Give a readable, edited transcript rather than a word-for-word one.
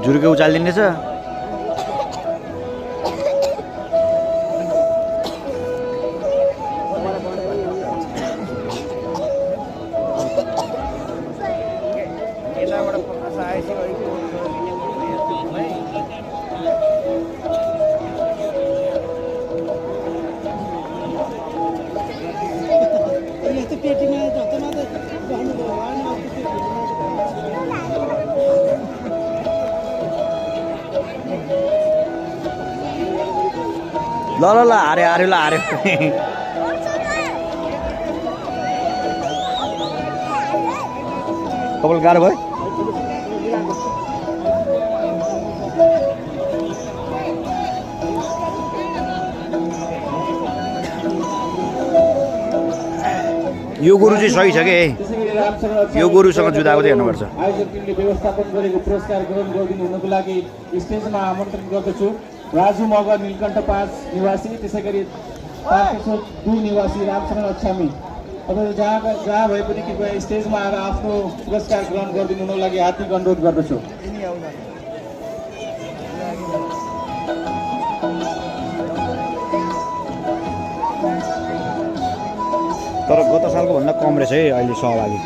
झुरुके उचालिदिनेछ। ल ल ल हार्यो हार्यो ल हार्यो। कपाल गाह्रो भयो। यो गोरु चाहिँ सही छ कि यो गोरुसँग जुधाएको चाहिँ हेर्नुपर्छ। आयोजकले व्यवस्थापन गरेको पुरस्कार ग्रहण गरिदिनु हुनको लागि स्टेजमा आमन्त्रण गर्दछु राजु मगर नीलकण्ठ 5 निवासी, त्यसै गरी 2 निवासी रामचरण अछामी। तपाईहरु जहाँ भए पनि कृपया स्टेजमा आएर आफ्नो पुरस्कार ग्रहण गरिदिनु हुनको लागि हार्दिक अनुरोध गर्दछु। तर गत सालको भन्दा कम रहेछ है अहिले सहभागी।